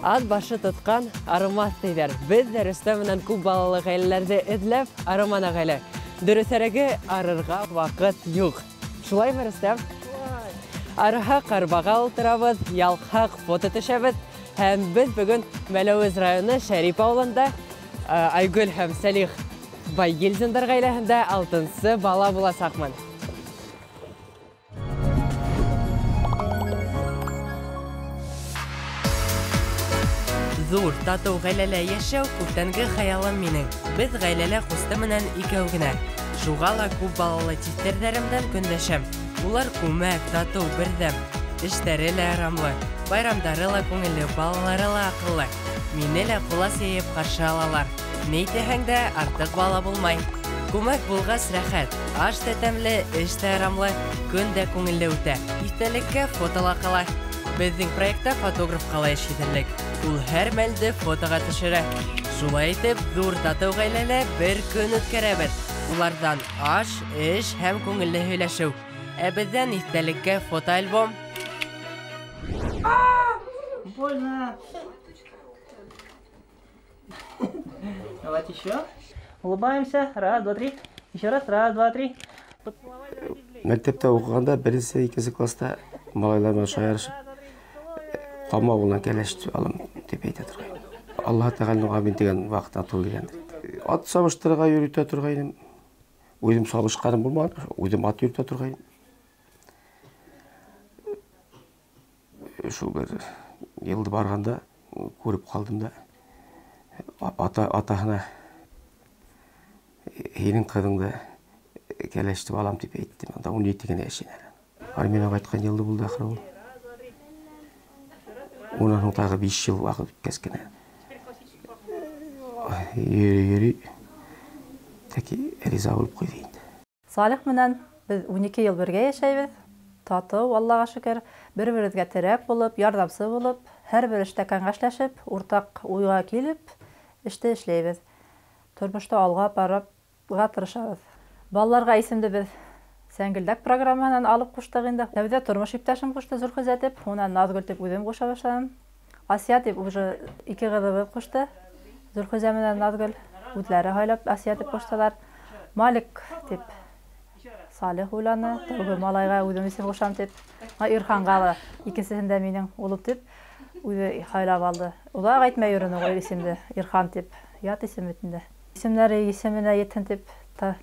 Ат башы тотҡан арымаҫ тиҙәр. Беҙ ҙә Рөстәм менән күп балалы ғаиләләрҙе эҙләп арыманыҡ әле. Дөрөҫөрәге, арырға ваҡыт юҡ. Шулаймы, Рөстәм? Арыһаҡ арбаға ултырабыҙ, ялҡһаҡ фото төшәбеҙ. Һәм беҙ бөгөн Мәләүез районы Шәрип ауылында Айгөл һәм Сәлих Байгилдиндар ғаиләһендә 6-нсы бала буласаҡмын. Ҙур, татыу ғаиләлә йәшәү күптәнге хыялым минең. Беҙ ғаиләлә ҡусты менән икәү генә. Шуға ла күп балалы тиҫтерҙәремдән көндәшәм. Улар күмәк, татыу, берҙәм. Эштәре лә ырамлы, байрамдары ла күңелле, балалары ла аҡыллы. Мине лә ҡулас йәйеп ҡаршы алалар. Ни тиһәң дә, артыҡ бала булмай. Күмәк булғас рәхәт, аш та тәмле, эш тә ырамлы, көн дә күңелле үтә. Иҫтәлеккә фотола ҡала. Беҙҙең проектта фотографҡа ла эш етерлек. Ул һәр мәлде фотоға төшөрә. Шулай итеп, ҙур татыу ғаиләлә бер көн үткәрәбеҙ. Уларҙан аш, эш һәм күңелле һөйләшеү. Ә беҙҙән иҫтәлеккә фотоальбом. Больно. Давайте еще. Улыбаемся. Раз, два, три. Еще раз. Раз, два, три. Мәктәптә уҡығанда беренсе, икенсе класста малайлар менән шаярышып, Ҡама ауылынан кәләш алам тип әйтә торғайным. Аллаһ Тәғәләнең амин тигән ваҡытта тура килгәндер. Ат сабыштырырға йөрөтә торғайным. Үҙем сабышҡаным булманы, үҙем ат йөрөтә торғайным. Шул бер йылды барғанда күреп ҡалдым да, атаһына һинең ҡыҙыңды кәләш итеп алам тип әйттем. Анда 17 генә йәш ине әле. Армияға ҡайтҡан йылды булды ахыры ул. Унан һуң тағы 5 йыл ваҡыт үткәс кенә йөрөй-йөрөй тәки риза булып ҡуйҙы инде. Салих менән беҙ 12 йыл бергә йәшәйбеҙ. Татыу, Аллаға шөкөр, бер-беребеҙгә терәк булып, ярҙамсы булып, һәр бер эштә кәңәшләшеп, уртаҡ уйға килеп, эште эшләйбеҙ. Тормошта алға барырға тырышабыҙ. Балаларға исемде беҙ Сәңгелдәк программаһынан алып ҡуштыҡ инде. Тәүҙә тормош иптәшем ҡушты Зөлхизә тип, унан Наҙгөл тип үҙем ҡуша башланым. Асия тип уже ике ҡыҙыбыҙ ҡушты. Зөлхизә менән Наҙгөл үҙләре һайлап Асия тип ҡуштылар. Малик тип Салих уйланы, тәүге малайға үҙем исем ҡушам тип. Ирханға ла икенсеһендә минең улым тип үҙе һайлап алды. Оҙаҡ әйтмәй йөрөнө ул исемде, Ирхан тип. Ят исем бит инде. Исемдәре исеменә етһен тип,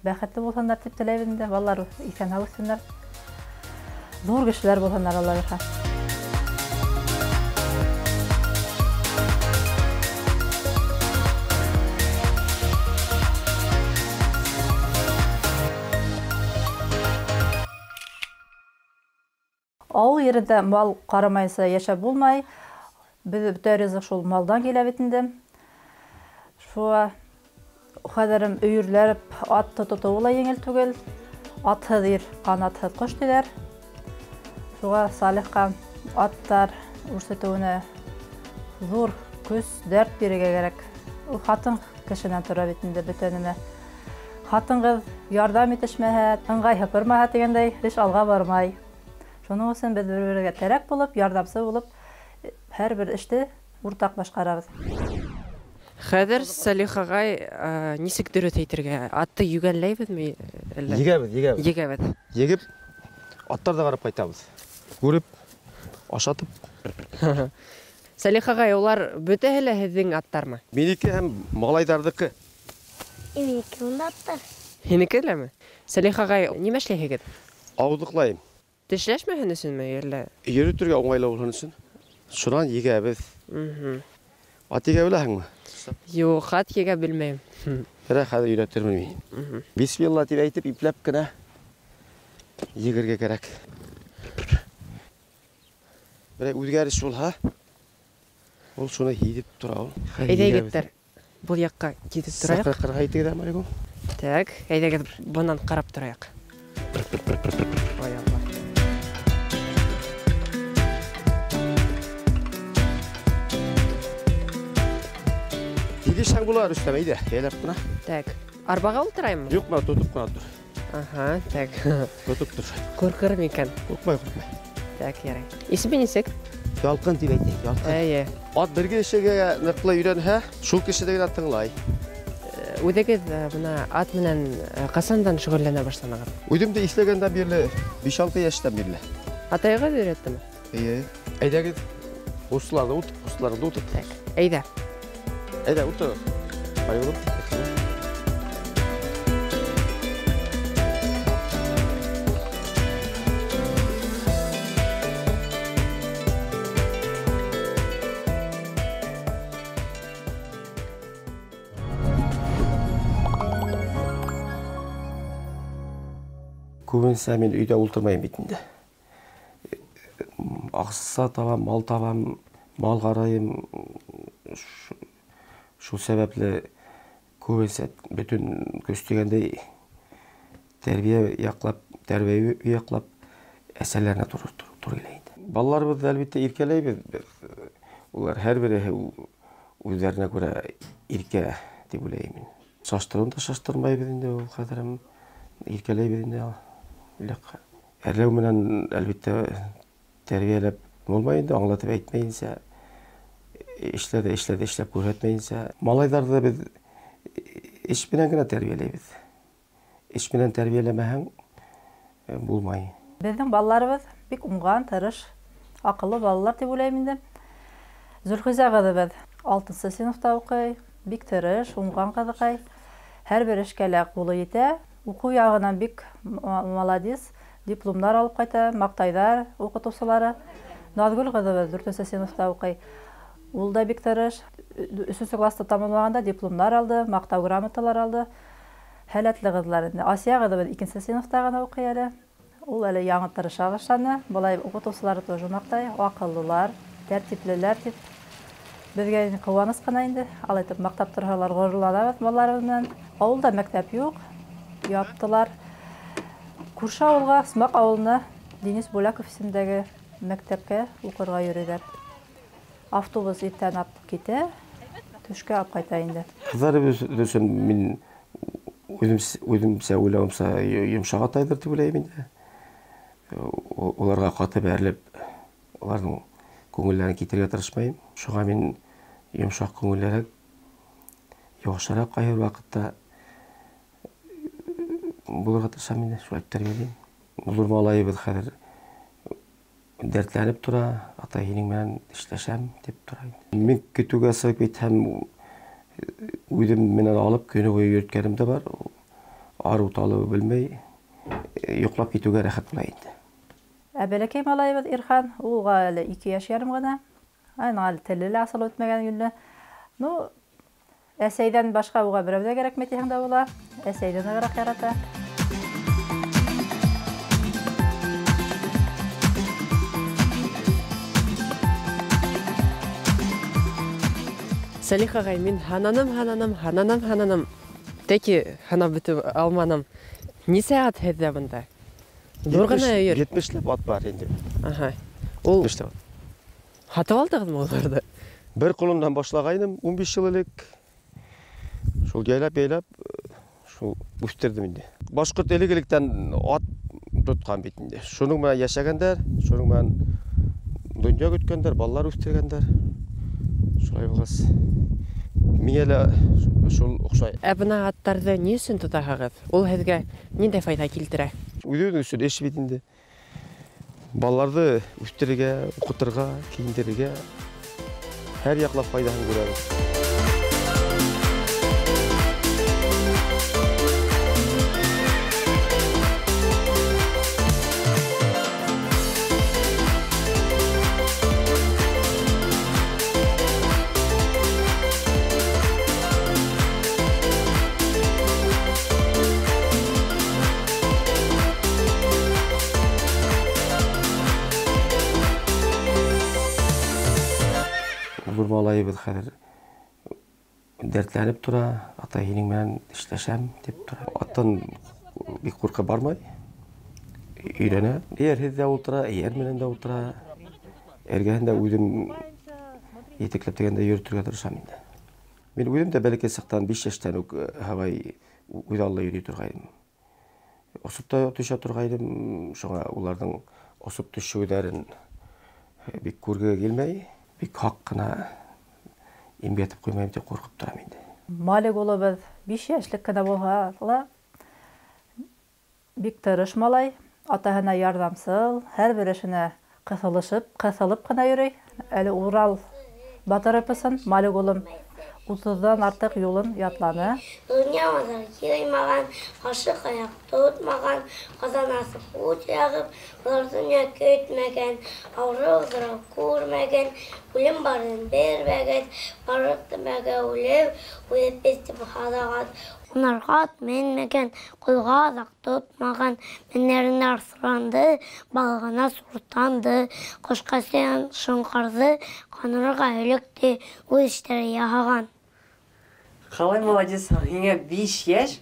бәхетле булһындар тип теләйбеҙ инде. Балалар иҫән-һау үҫһендәр. Ҙур кешеләр булһындар, Алла бирһә. Ауыл ерендә мал ҡарамайынса йәшәп булмай. Беҙ бөтә ризыҡ шул малдан килә бит инде. Шуға хәҙер өйөрләп ат тотоуы ла еңел түгел. Атһыҙ ир, ҡанатһыҙ ҡош тиҙәр. Шуға Салихҡа аттар үрсетеүенә ҙур көс, дәрт бирергә кәрәк. Ул ҡатын кешенән тора бит инде бөтә нәмә. Ҡатын-ҡыҙ ярҙам итешмәһә, ыңғай һыпырмаһа тигәндәй, эш алға бармай. Шуның өсөн беҙ бер-бергә терәк булып, ярҙамсы булып, һәр бер эште уртаҡ башҡарабыҙ. Хәҙер Салих ағай, нисек дөрөҫ әйтергә? Атты йүгәнләйбеҙме әллә? Егәбеҙ, егәбеҙ. Егәбеҙ. Егеп, аттарҙы ҡарап ҡайтабыҙ. Күреп, ашатып. Салих ағай, улар бөтәһе лә һеҙҙең аттармы? Минеке һәм малайҙарҙыҡы. Минеке унда аттар. Һинеке ләме? Салих ағай, нимә эшләйһегеҙ? Ауыҙлыҡлайым. Тешләшмәһен өсөнмө әллә? Йөрөтөргә уңайлы булһын өсөн. Шунан егәбеҙ. Ат егә беләһеңме? Юҡ, ат егә белмәйем. Берәй хәҙер өйрәтермен мин. Бисмилла тип әйтеп, ипләп кенә егергә кәрәк. Берәй үҙгәреш булһа, ул шуны һиҙеп тора ул. Хәҙер Әйҙә, егәбеҙ. егеттәр, был яҡҡа китеп торайыҡ. Саҡырға итегеҙ, Маликум. Так, әйҙәгеҙ, бынан ҡарап торайыҡ. Ой, Алла. Егешәң була, Рөстәм, әйҙә, әйләп ҡына. Так, арбаға ултырайыммы? Юҡ, мына тотоп ҡына тор. Ага, так. Тотоп тор. Ҡурҡыр микән? Ҡурҡмай, ҡурҡмай. Так, ярай. Исеме нисек? Ялҡын тип әйтәйек, ялҡын. Эйе. Ат бер кешегә ныҡлы өйрәнһә, шул кешене генә тыңлай. Үҙегеҙ бына ат менән ҡасандан шөғөлләнә башланығыҙ? Үҙем дә иҫләгәндән бирле, 5-6 йәштән бирле. Атайығыҙ өйрәттеме? Эйе. Әйҙәгеҙ, ҡустыларҙы ут, ҡустыларҙы утырт. Так, әйҙә. Әйҙә, ултырығыҙ. Айырылып. Күбенсә мин өйҙә ултырмайым бит инде. Аҡса табам, мал табам, мал ҡарайым. Шул сәбәпле күбенсә бөтөн көс тигәндәй тәрбиә яҡлап, тәрбиә яҡлап әсәләренә тура килә инде. Балаларыбыҙҙы әлбиттә иркәләйбеҙ. Улар һәр береһе үҙҙәренә күрә иркә тип уйлайым мин. Шаштырыуын да шаштырмайбыҙ инде ул хәҙер иркәләйбеҙ инде. Әрләү менән әлбиттә тәрбиәләп булмай инде, аңлатып әйтмәйенсә, эшләде, эшләде, эшләп күрһәтмәйенсә. Малайҙарҙы беҙ эш менән генә тәрбиәләйбеҙ. Эш менән тәрбиәләмәһәң булмай. Беҙҙең балаларыбыҙ бик уңған, тырыш, аҡыллы балалар тип уйлайым инде. Зөлхизә ҡыҙыбыҙ 6-нсы синыфта уҡый, бик тырыш, уңған ҡыҙыҡай. Һәр бер эшкә лә ҡулы етә. Уҡыу яғынан бик молодец, дипломдар алып ҡайта, маҡтайҙар уҡытыусылары. Наҙгөл ҡыҙыбыҙ 4-нсе синыфта уҡый. Ул да бик тырыш. 3-нсе класста тамамлағанда дипломдар алды, маҡтау грамоталар алды. Һәләтле ҡыҙлар инде. Асия ҡыҙыбыҙ 2-нсе синыфта ғына уҡый әле. Ул әле яңы тырыша башланы. Былай уҡытыусылары тоже маҡтай, аҡыллылар, тәртиплеләр тип. Беҙгә ҡыуаныс ҡына инде. Алай итеп маҡтап торһалар, ғорурланабыҙ балаларыбыҙ менән. Ауылда мәктәп юҡ, яптылар. Күрше ауылға, Смаҡ ауылына Денис Буляков исемендәге мәктәпкә уҡырға йөрөйҙәр. Автобус иртән алып китә, төшкә алып ҡайта инде. Ҡыҙҙарыбыҙ өсөн мин үҙемсә уйлауымса йомшаҡ атайҙыр тип уйлайым инде. Уларға ҡаты бәрелеп, уларҙың күңелдәрен китергә тырышмайым. Шуға мин йомшаҡ күңеллерәк, яҡшыраҡ ҡайһы бер ваҡытта булырға тырышам инде, шулай тәрбиәләйем. Ҙур малайыбыҙ хәҙер дәртләнеп тора, атай һинең менән эшләшәм тип тора инде. Мин көтөүгә сығып китһәм, үҙем менән алып көнө буйы йөрөткәнем дә бар. Арыу талыуы белмәй, йоҡлап китеүгә рәхәт була инде. Ә бәләкәй малайыбыҙ Ирхан, уға әле 2 йәш ярым ғына. Аның әле теле лә асылып үтмәгән йүнле. Ну, әсәйҙән башҡа уға берәү ҙә кәрәкмәй тиһәң дә була. Әсәйҙе нығыраҡ ярата. Сәлих ағай, мин һананым, һананым, һананым, һананым. Тәки һанап бөтөп алманым. Нисә ат һеҙҙә бында? Ҙур ғына өйөр. 70-ләп ат бар инде. Аһа. Ул 70-ләп ат. Һатып алдығыҙмы уларҙы? Бер ҡолондан башлағайным 15 йыл элек. Шул яйлап-яйлап шул үҫтерҙем инде. Башҡорт элек-электән ат тотҡан бит инде. Шуның менән йәшәгәндәр, шуның менән донъя көткәндәр, балалар үҫтергәндәр. Шулай булғас, миңә лә шул оҡшай. Ә бына аттарҙы ни өсөн тотаһығыҙ? Ул һеҙгә ниндәй файҙа килтерә? Үҙебеҙ өсөн эш бит инде. Балаларҙы үҫтерергә, уҡытырға, кейендерергә һәр яҡлап файҙаһын күрәбеҙ. Ҙур малайыбыҙ хәҙер дәртләнеп тора, атай һинең менән эшләшәм тип тора. Аттан бик ҡурҡып бармай, өйрәнә. Эйәрһеҙ ҙә ултыра, эйәр менән дә ултыра. Эргәһендә үҙем етәкләп тигәндә йөрөтөргә тырышам инде. Мин үҙем дә бәләкәй саҡтан 5 йәштән үк һабай үҙ алла йөрөй торғайным. Осоп та төшә торғайным, шуңа уларҙың осоп төшөүҙәрен Бик күргә килмәй, бик хаҡ ҡына имгәтеп ҡуймайым тип ҡурҡып торам инде. Малик улыбыҙ 5 йәшлек кенә булһа ла, бик тырыш малай, атаһына ярҙамсыл, һәр бер эшенә ҡыҫылып ҡына йөрөй. Әле Урал батыр эпосын Малик улым 30-дан артыҡ юлын ятланы. Донъя маҙар йыймаған, ҡашыҡ аяҡ тотмаған, ҡаҙан аҫып ут яғып, улар донъя көтмәгән, ауырыу-ҙырау күрмәгән, үлем барын белмәгән, барлыҡ нәмәгә үлеп, үҙебеҙ тип һаҙаған. Унарға ат менмәгән, ҡулға аҙаҡ тотмаған, менәренә арыҫланды, балығына суртанды, ҡошҡа саян шоңҡарҙы, ҡанырға һөлөктө, үҙ эштәре яһаған. Ҡалай молодец, һиңә 5 йәш,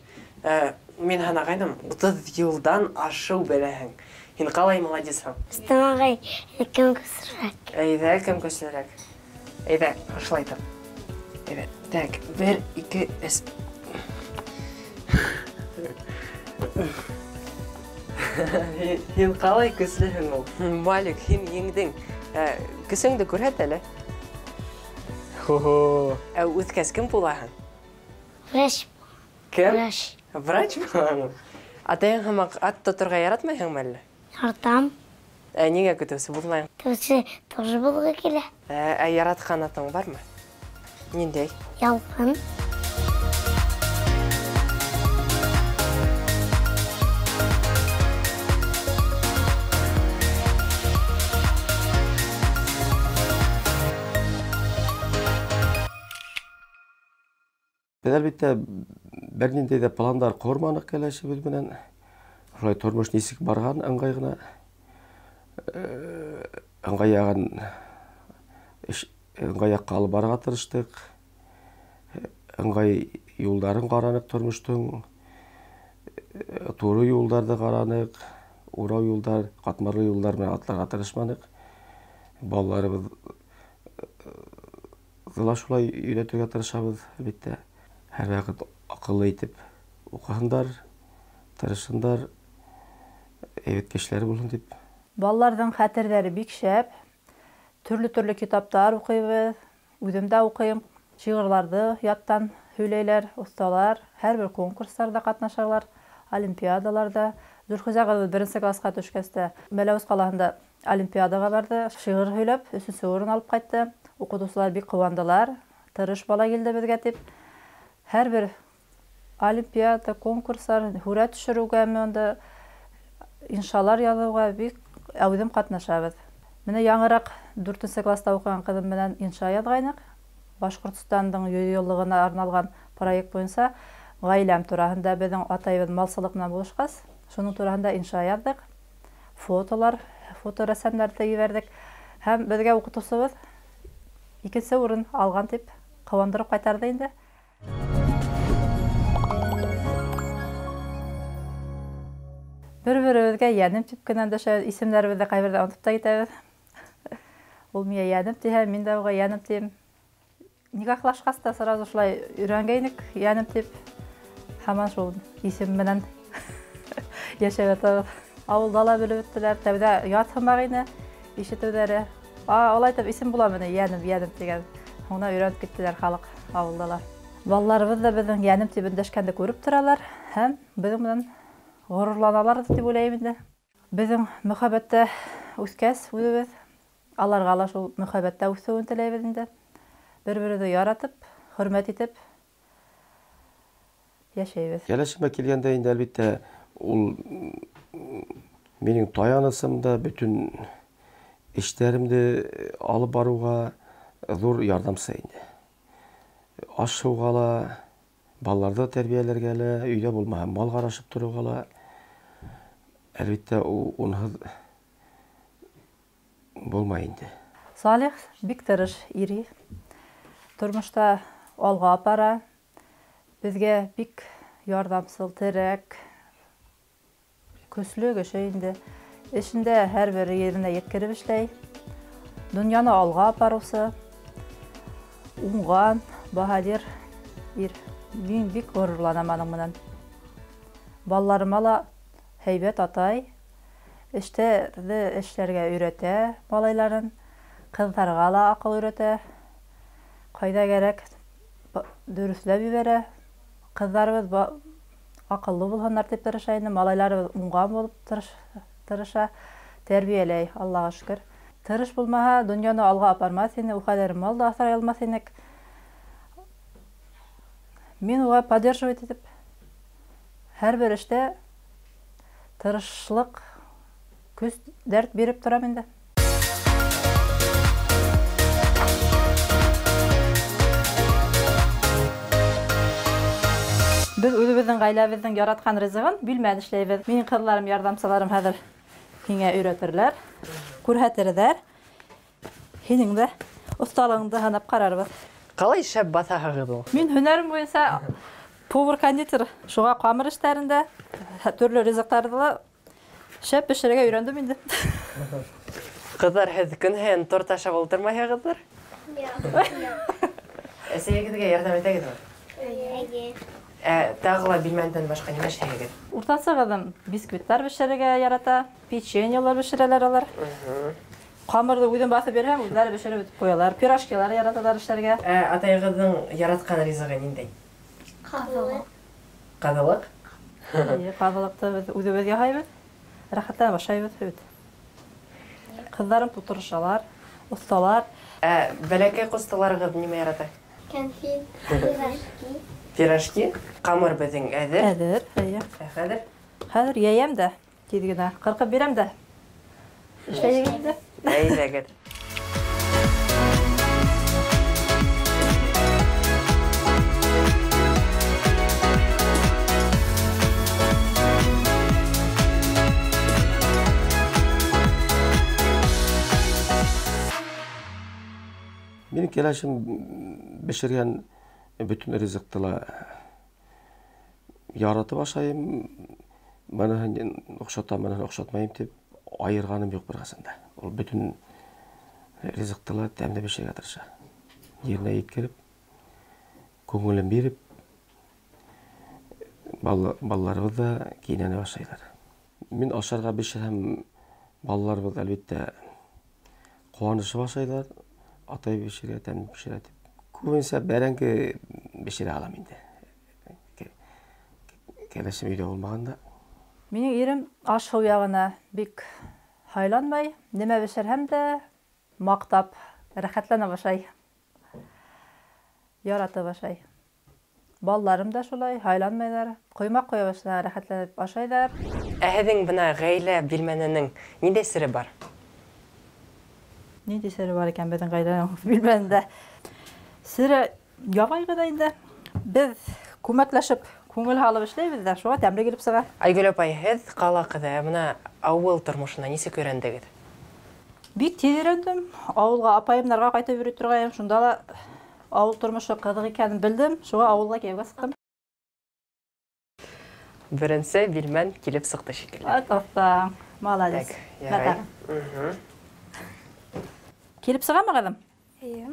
мин һанағайным, 30 йылдан ашыу беләһең. Һин ҡалай молодецһың? Рөстәм ағай, кем көслөрәк? Әйҙә, кем көслөрәк? Әйҙә, ошолай итеп. Әйҙә, так, 1, 2, 3. Һин ҡалай көслөһөң ул? Малик, һин еңдең. Көсөңдө күрһәт әле. Хо-хо. Ә үҫкәс кем булаһың? Врач. Кем? Врач. Врач булаһың? Атайың һымаҡ ат тоторға яратмайһыңмы әллә? Яратам. Ә ниңә көтөүсе булмайһың? Көтөүсе тоже булғы килә. Ә яратҡан атың бармы? Ниндәй? Ялҡын. Беҙ әлбиттә бер ниндәй ҙә пландар ҡорманыҡ кәләшебеҙ менән. Шулай тормош нисек барған ыңғай ғына, ыңғай яғын эш, ыңғай яҡҡа алып барырға тырыштыҡ. Ыңғай юлдарын ҡараныҡ тормоштоң, туры юлдарҙы ҡараныҡ, урау юлдар, ҡатмарлы юлдар менән атларға тырышманыҡ. Балаларыбыҙ ла шулай өйрәтергә тырышабыҙ, әлбиттә. Һәр ваҡыт аҡыллы итеп уҡыһындар, тырышһындар, әйбәт кешеләр булһын тип. Балаларҙың хәтерҙәре бик шәп. Төрлө-төрлө китаптар уҡыйбыҙ, үҙем дә уҡыйым. Шиғырҙарҙы яттан һөйләйләр, оҫталар, һәр бер конкурстарҙа ҡатнашалар, олимпиадаларҙа. Зөлхизә ҡыҙыбыҙ беренсе класҡа төшкәс тә Мәләүез ҡалаһында олимпиадаға барҙы, шиғыр һөйләп, өсөнсө урын алып ҡайтты. Уҡытыусылар бик ҡыуандылар, тырыш бала килде беҙгә тип. Һәр бер олимпиада, конкурстар, һүрәт төшөрөүгәме, унда иншалар яҙыуға бик әүҙем ҡатнашабыҙ. Менә яңыраҡ 4-нсе класта уҡыған ҡыҙым менән инша яҙғайныҡ. Башҡортостандың 100 йыллығына арналған проект буйынса ғаиләм тураһында беҙҙең атайыбыҙ малсылыҡ менән булышҡас, шуның тураһында инша яҙҙыҡ. Фотолар, фоторәсемдәрҙе ебәрҙек. Һәм беҙгә уҡытыусыбыҙ икенсе урын алған тип ҡыуандырып ҡайтарҙы инде. Бер-беребеҙгә йәнем тип кенә өндәшәбеҙ, исемдәребеҙҙе ҡайберҙә онотоп та китәбеҙ. Ул миңә йәнем тиһә, мин дә уға йәнем тием. Никахлашҡас та сразу шулай өйрәнгәйнек, йәнем тип. Һаман шул исем менән йәшәп ятабыҙ. Ауылда ла белеп бөттөләр, тәүҙә ят һымаҡ ине ишетеүҙәре. Улай итеп исем буламы ни, йәнем, йәнем тигән. Һуңынан өйрәнеп киттеләр халыҡ ауылда ла. Балаларыбыҙ ҙа беҙҙең йәнем тип өндәшкәнде күреп торалар һәм беҙҙең менән ғорурланалар тип уйлайым инде. Беҙҙең мөхәббәттә үҫкәс үҙебеҙ, аларға ла шул мөхәббәттә үҫеүен теләйбеҙ инде. Бер-беребеҙҙе яратып, хөрмәт итеп йәшәйбеҙ. Кәләшемә килгәндә инде әлбиттә ул минең таянысым да, бөтөн эштәремде алып барыуға ҙур ярҙамсы инде. Аш-һыуға ла, балаларҙы тәрбиәләргә лә, өйҙә булмаһа мал ҡарашып тороуға ла, әлбиттә, унһыҙ булмай инде. Салих бик тырыш ир, тормошта алға апара, беҙгә бик ярҙамсыл, терәк, көслө кеше инде. Эшендә һәр бер еренә еткереп эшләй. Донъяны алға апарыусы, уңған, баһадир ир. Мин бик ғорурланам аның менән. Балаларыма ла һәйбәт атай, эштәрҙе эшләргә өйрәтә малайларын. Ҡыҙҙарға ла аҡыл өйрәтә. Ҡайҙа кәрәк дөрөҫләп ебәрә. Ҡыҙҙарыбыҙ аҡыллы булһындар тип тырыша инде, малайларыбыҙ уңған булып тырыша, тәрбиәләй, Аллаға шөкөр. Тырыш булмаһа, донъяны алға апармаҫ ине, ул ҡәҙәр мал да аҫрай алмаҫ инек. Мин уға поддерживать итеп, һәр бер эштә тырышлыҡ, көс, дәрт биреп торам инде. Беҙ үҙебеҙҙең ғаиләбеҙҙең яратҡан ризығын билмән эшләйбеҙ. Минең ҡыҙларым, ярҙамсыларым хәҙер һиңә өйрәтерҙәр, күрһәтерҙәр. Һинең дә оҫталығыңды һынап ҡарарбыҙ. Ҡалай шәп баҫаһығыҙ ул? Мин һөнәрем буйынса повар-кондитер, шуға ҡамыр эштәрендә төрлө ризыҡтарҙы ла шәп бешерергә өйрәндем инде. Ҡыҙҙар, һеҙ көн һайын торт ашап ултырмайһығыҙҙыр? Юҡ. Әсәйегеҙгә ярҙам итәгеҙме? Эйе. Тағы ла билмәндән башҡа нимә эшләйһегеҙ? Уртансы ҡыҙым бисквиттар бешерергә ярата, печеньелар бешерәләр алар. Ҡамырҙы үҙем баҫып бирһәм, үҙҙәре бешереп бөтөп ҡуялар. Пирожкилар яраталар эшләргә. Атайығыҙҙың яратҡан ризығы ниндәй? Ҡаҙылыҡ. Ҡаҙылыҡ? Эйе, ҡаҙылыҡты беҙ үҙебеҙ яһайбыҙ. Рәхәтләнеп ашайбыҙ бит. Ҡыҙҙарым тутырышалар, оҫталар. Бәләкәй ҡустыларығыҙ нимә ярата? Кәнфит, пирожки. Пирожки. Ҡамыр беҙҙең әҙер. Әҙер, эйе. Хәҙер? Хәҙер йәйәм дә, тиҙ генә. Ҡырҡып бирәм дә. Эшләйек инде. Әйҙәгеҙ. Минең кәләшем бешергән бөтөн ризыҡты ла яратып ашайым, быныһын оҡшатам, быныһын оҡшатмайым тип айырғаным юҡ бер ҡасан да. Ул бөтөн ризыҡты ла тәмле бешерергә тырыша. Еренә еткереп, күңелен биреп, балаларыбыҙ ҙа кинәнә ашайҙар. Мин ашарға бешерһәм, балаларыбыҙ әлбиттә ҡыуанышып ашайҙар, атай бешерә, тәмле бешерә тип. Күбенсә бәрәңге бешерә алам инде. Кәләшем өйҙә булмағанда. Минең ирем аш-һыу яғына бик һайланмай, нимә бешерһәм дә маҡтап, рәхәтләнә ашай. Яратып ашай. Балаларым да шулай, һайланмайҙар. Ҡоймаҡ ҡоя башлай, рәхәтләнеп ашайҙар. Ә һеҙҙең бына ғаилә билмәненең ниндәй сере бар? Ниндәй сере бар икән беҙҙең ғаиләнең билмәнендә? Сере ябай ғына инде. Беҙ күмәкләшеп, күңел һалып эшләйбеҙ ҙә, шуға тәмле килеп сыға. Айгөл апай, һеҙ ҡала ҡыҙы, ә бына ауыл тормошона нисек өйрәндегеҙ? Бик тиҙ өйрәндем. Ауылға апайымдарға ҡайтып йөрөй торғайным. Шунда ла ауыл тормошо ҡыҙыҡ икәнен белдем. Шуға ауылға кейәүгә сыҡтым. Беренсе билмән килеп сыҡты шикелле. Офтаң, молодец. Так, ярай. Килеп сығамы ҡыҙым? Эйе.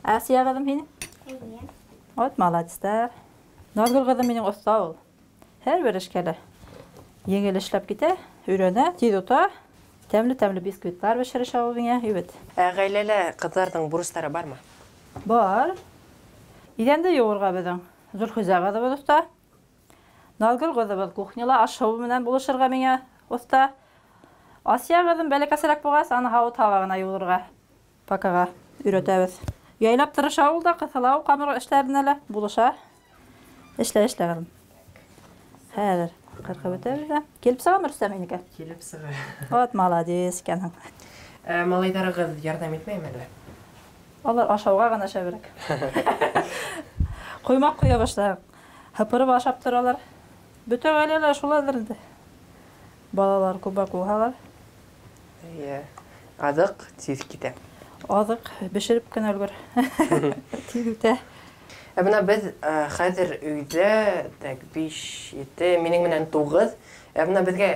Асия ҡыҙым һине? Эйе. Вот молодецтар. Назгөл ҡыҙым минең оҫта ул. Һәр бер эшкә лә еңел эшләп китә, өйрәнә, тиҙ ота. Тәмле-тәмле бисквиттар бешерешә ул миңә, һәйбәт. Ә ғаиләлә ҡыҙҙарҙың бурыстары бармы? Бар. Иҙәнде йыуырға беҙҙең Зөлхизә ҡыҙыбыҙ оҫта. Назгөл ҡыҙыбыҙ кухняла аш-һыу менән булышырға миңә оҫта. Асия ҡыҙым бәләкәсерәк булғас, аны һауыт-һаба ғына йыуырға покаға өйрәтәбеҙ. Яйлап тырыша ул да, ҡыҫыла ул ҡамыр эштәренә лә булыша. Эшлә, эшлә ҡыҙым. Хәҙер ҡырҡып бөтәбеҙ ҙә. Килеп сығамы Рөстәм һинеке? Килеп сыға. Вот молодец икәнһең. Малайҙарығыҙ ярҙам итмәйме әллә? Алар ашауға ғына шәберәк. Ҡоймаҡ ҡоя башлаһаң, һыпырып ашап торалар. Бөтә ғаиләләр шулайҙыр инде. Балалар күбәк булһалар. Эйе. Аҙыҡ тиҙ китә. Аҙыҡ бешереп кенә өлгөр. Тиҙ үтә. Ә бына беҙ хәҙер өйҙә, так, 5, 7, минең менән 9. Ә бына беҙгә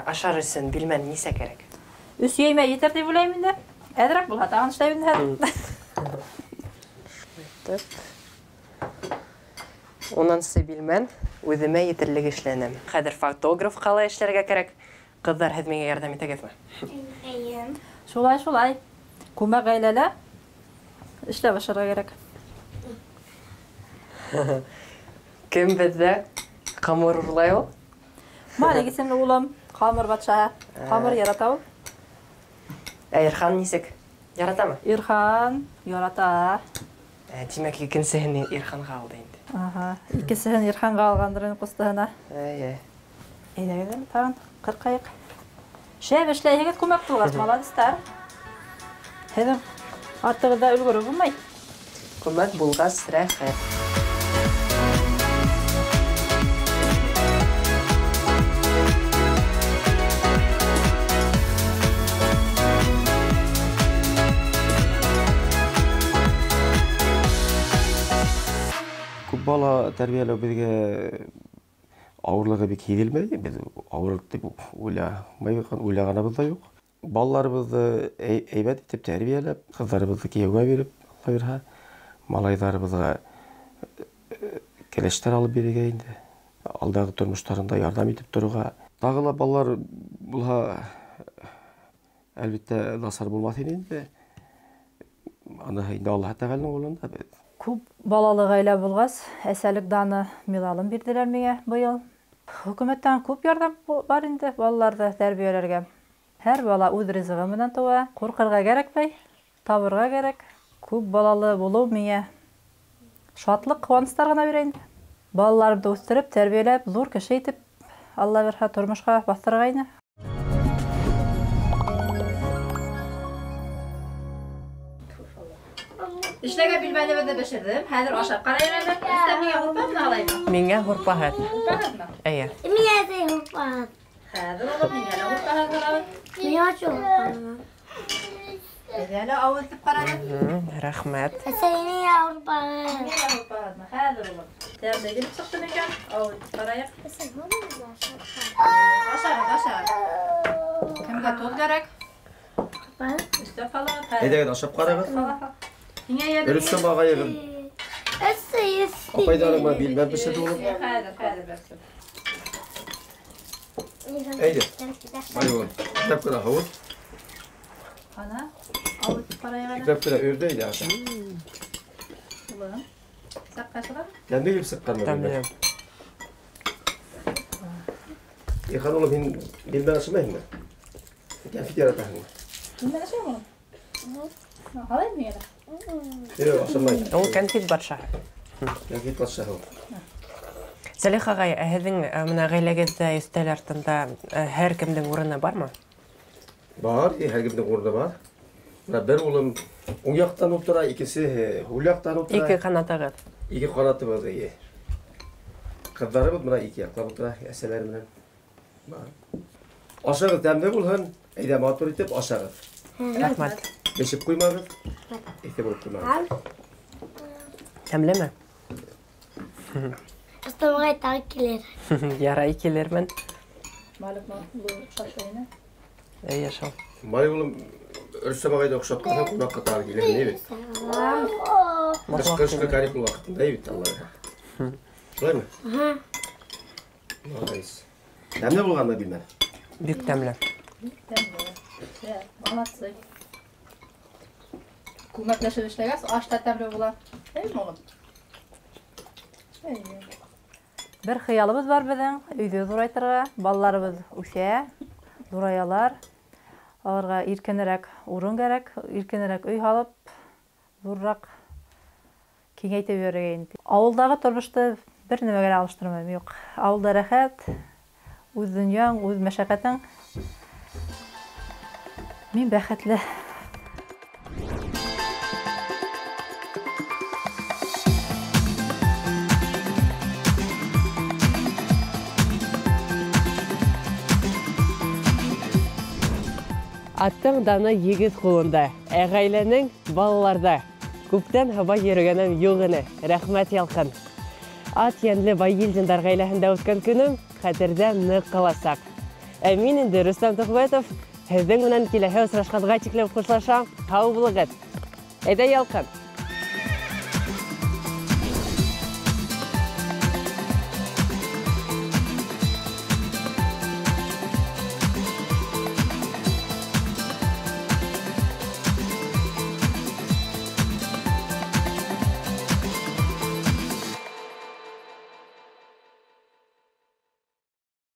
ашар өсөн билмән нисә кәрәк? 3 йәймә етер тип уйлайым инде. Әҙерәк булһа тағын эшләйбеҙ хәҙер. Унынсы билмән үҙемә етерлек эшләнем. Хәҙер фотограф ҡалай эшләргә кәрәк. Ҡыҙҙар, һеҙ миңә ярҙам итәгеҙме? Эйе. Шулай, шулай. Күмәк ғаиләлә эшләп ашарға кәрәк. Кем беҙҙә ҡамыр урлай ул? Малик исемле улым, ҡамыр батшаһы. Ҡамыр ярата ул. Ә Ирхан нисек? Яратамы? Ирхан ярата. Тимәк, икенсеһен Ирханға алды инде. Аһа, икенсеһен Ирханға алғандыр инде ҡустыһына. Эйе. Әйҙәгеҙ әле тағын ҡырҡайыҡ. Шәп эшләйһегеҙ күмәк булғас, молодецтар. Һеҙҙең артығыҙҙа өлгөрөп булмай. Күмәк булғас рәхәт. Күп бала тәрбиәләү беҙгә ауырлығы бик һиҙелмәй, беҙ ауырлыҡ тип уйлағаныбыҙ ҙа юҡ. Балаларыбыҙҙы әйбәт итеп тәрбиәләп, ҡыҙҙарыбыҙҙы кейәүгә биреп, Алла бирһә, малайҙарыбыҙға кәләштәр алып бирергә инде. Алдағы тормоштарында ярҙам итеп торорға. Тағы ла балалар булһа, әлбиттә, насар булмаҫ ине инде. Аныһы инде Аллаһ Тәғәләнең ҡулында беҙ. Күп балалы ғаилә булғас, әсәлек даны миҙалын бирҙеләр миңә быйыл. Хөкүмәттән күп ярҙам бар инде балаларҙы тәрбиәләргә. Һәр бала үҙ ризығы менән тыуа. Ҡурҡырға кәрәкмәй, табырға кәрәк. Күп балалы булыу миңә шатлыҡ, ҡыуаныстар ғына бирә инде. Балаларымды үҫтереп, тәрбиәләп, ҙур кеше итеп, Алла бирһә, тормошҡа баҫтырға ине. Эшләгән билмәнебеҙҙе бешерҙем. Хәҙер ашап ҡарайыҡ әле. Рөстәм, миңә һурпа алайымы? Миңә һурпаһыҙ. Һурпаһыҙмы? Эйе. Миңә ҙә һурпаһыҙ. Хәҙер улым, миңә лә һурпаһыҙ һорабыҙ. Миңә һурпаһыҙ. Әйҙә әле ауыҙ итеп ҡарайыҡ. Рәхмәт. Әсәй, миңә һурпаһыҙ. Миңә лә һурпаһыҙмы? Хәҙер улым. Тәмле килеп сыҡты микән? Ауыҙ итеп ҡарайыҡ. Ашағыҙ, ашағыҙ. Кемгә тоҙ кәрәк? Өҫтәп һалығыҙ. Әйҙәгеҙ, ашап ҡарағыҙ. Рөстәм ағайығыҙ. Апайҙарыңа билмән бешерҙе улым. Хәҙер, хәҙер бешер. Әйҙә. Май улым, ипләп кенә һауыт. Ана, ауыҙ итеп ҡарайыҡ әле. Ипләп кенә өрҙө әйҙә аша. Улым, саҡ ҡашығым? Тәмле килеп сыҡҡанмы? Тәмле. Ирхан улым, һин билмән ашамайһыңмы? Кәнфит яратаһыңмы? Билмән ашайым улым. Һалайым миңә лә. Юҡ, ашамай. Ул кәнфит батшаһы. Кәнфит батшаһы ул. Сәлих ағай, ә һеҙҙең мына ғаиләгеҙҙә өҫтәл артында һәр кемдең урыны бармы? Бар, һәр кемдең урыны бар. Мына бер улым уң яҡтан ултыра, икенсеһе һул яҡтан ултыра. Ике ҡанатығыҙ. Ике ҡанатыбыҙ, эйе. Ҡыҙҙарыбыҙ мына ике яҡлап ултыра, әсәләре менән. Бар. Ашағыҙ тәмле булһын, әйҙә матур итеп ашағыҙ. Рәхмәт. Бешеп ҡуймағыҙ, эҫе булып ҡуймағыҙ. Тәмлеме? Рөстәм ағай тағы килер. Ярай, килермен. Малик шашайны. Эйе, шул. Малик улым, Рөстәм ағайҙы оҡшап ҡалһаң, ҡунаҡҡа тағы килермен, ни бит? Ҡышҡы каникул ваҡытында бит, Алла бирһә. Шулаймы? Молодец. Тәмле булғанмы билмән? Бик тәмле. Бик тәмле. Молодцы. Күмәкләшеп эшләгәс, аш та тәмле була. Әйме, улым? Әйе. Бер хыялыбыҙ бар беҙҙең, өйҙө ҙурайтырға, балаларыбыҙ үҫә, ҙураялар. Аларға иркенерәк урын кәрәк, иркенерәк өй һалып, ҙурыраҡ киңәйтеп ебәрергә инде. Ауылдағы тормошто бер нәмәгә лә алыштырмайым, юҡ. Ауылда рәхәт, үҙ донъяң, үҙ мәшәҡәтең. Мин бәхетле. Аттың даны егет ҡулында, ә ғаиләнең балаларда. Күптән һаба йөрөгәнем юҡ ине. Рәхмәт, Ялҡын. Ат йәнле Байгилдиндар ғаиләһендә үткән көнөм хәтерҙә ныҡ ҡаласаҡ. Ә мин инде Рөстәм Төхвәтов һеҙҙең менән киләһе осрашҡанға тиклем хушлашам. Һау булығыҙ. Әйҙә, Ялҡын.